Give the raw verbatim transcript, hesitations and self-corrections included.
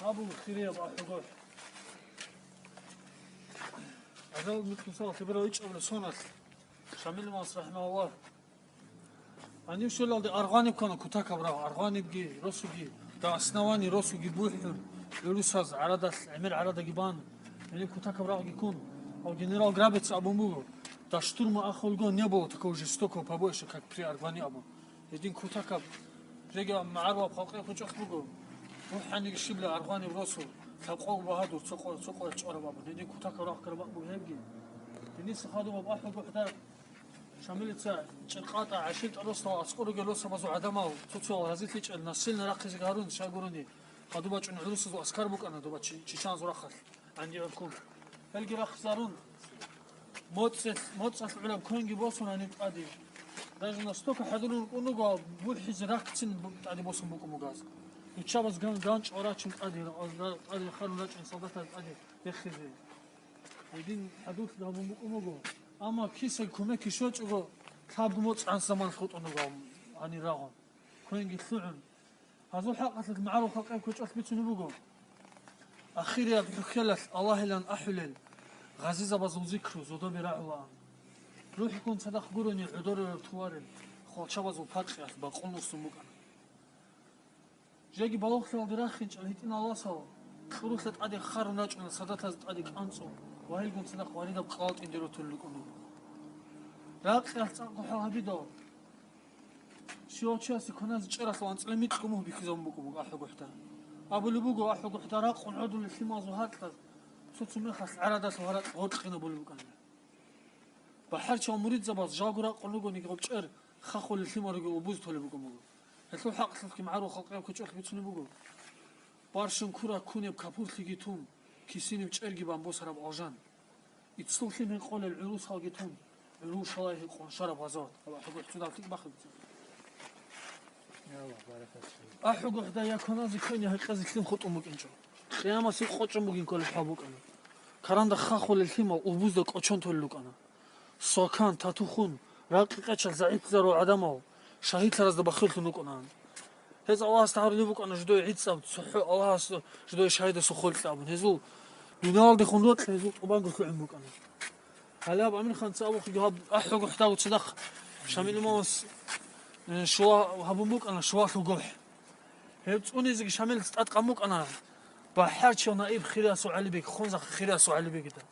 Абу хирияб ахӀуго. Азал микьусал хибирал ичӀабла соналъ. Шамил Имамас рахӀимагьуллагь. Гьанив щвелалде аргъваниб ккана кутакаб рагъ, аргъванибги росуги, до оснований росуги бухӀун, гӀурусаз гӀарадалъ, гӀемер гӀарадаги бан, гьениб кутакаб рагъги ккун, гьав генерал Грабец абун буго, до штурма ахулго не было такого жестокого побоища, как при Аргване абун. Гьедин кутакаб, жеги магӀарулаб халкъи кучӀалъ буго, бухӀаниги щибла аргъваниб росу, лъабкъого багьадур цо къо-, цо къоялъ чӀвараб абун, гьедин кутакаб рагъ караб буго гьебги. Гьениса хадубаб ахӀуго хӀудар Шамилица ЧӀиркъатӀа гӀашилтӀа росдал аскӀор ругел росабазул гӀадамал цо-цоял разилъичӀел насильно рахъизе гьарун, щай гурони, хадуб бачӀун гӀурусазул аскар букӀана доба чи-, чечаназул рахъалъ, гӀанди гӀуркун. Гьелги рахъизарун, моцӀалъ, моцӀалъ гӀураб квенги босун гьаниб тӀаде. Даже настолько хӀадурун рукӀун руго, бухӀизе ракцин бу-, тӀаде босун букӀун бугаз. Руччабаз ган-, ганчӀ орачун тӀаде, тӀаде харун рачӀун солдатаз тӀаде бехизе. Гьедин хӀадурлъи гьабун букӀун буго, амма кисаги кумекги щвечӀого, лъабго моцӀ гӀанс заман хутӀун руго гьанир рагъун, квенги лъугӀун. Гьазул хӀакъалъулъ магӀарул халкъи кучӀалъ бицунеб буго. Ахирияб хӀухьелалъ Аллагьилан ахӀулел гъазизабазул зикру зодобе рагӀулаан. РухӀгун цадахъ гурони гӀодорераб туларел хвалчабазул пакьиялъ бакъун уссун букӀана. Жеги балугълъиялде рахинчӀел гьитӀинал васал кьурулъа тӀаде харун рачӀуна садатаз тӀаде кӀанцӀун ва гьелгун цадахъ варидаб къалатӀинде ротулел рукӀун руго. Ракъиялъ цӀакъго хӀал гьабидал, щивав чиясе кваназе чӀаралъув анцӀила микьго мугь бихьизабун букӀун буго АхӀугухӀда. Абулеб буго, АхӀугухӀда ракъун гӀодулел лъималазул гьаркьаз цо-цо мехалъ гӀарадалъув гьаракь гъоркьинабулеб букӀана. БахӀарчиял муридзабаз жалго ракъун ругониги гъоб чӀер хахулел лъимал ругел убуз толеб букӀун буго. Гьелъул хӀакъалъулъги магӀарул халкъияб кучӀалъ бицунеб буго. Барщун ккураб кунеб капурлъиги тун, кисиниб чӀерги бан босараб алжан. Иццул лъим гьекъолел гӀурусалги тун, гӀурул шалай гьекъон щвараб гъазават. Аллагь гьеб гӀуцӀудал лъикӀ бахъи бицун. Я Аллагь, баракат фик. АхӀугухӀда я кваназе квен, я гьекъезе лъим хутӀун букӀинчӀо. Къиямасеб къочӀун бугин кколеб хӀал букӀана. Каранда хахулел лъимал убузда кӀочон толел рукӀана. Сокан, тату хун, ракъи-къечалъ загӀиплъизарул гӀадамал шагьидлъаразда бахиллъун рукӀунаан. Гьез Аллагьасда гьарулеб букӀана жидое гӀицӀаб цохӀо, Аллагьас жидое шагьидасул хвел кье абун. Гьезул дуниялалдехун рокьи гьезул тӀубанго лъугӀун букӀана. Гьале гьаб Амирханца абухъеги гьаб АхӀугухӀдаго цадахъ Шамил имамас, э, шула гьабун букӀана шувалъул гохӀ. Гьеб цӀунизеги Шамилица тӀадкъан букӀана БахӀарчияв наиб Хириясул ГӀалибеги, Хунзахъа Хириясул ГӀалибегида.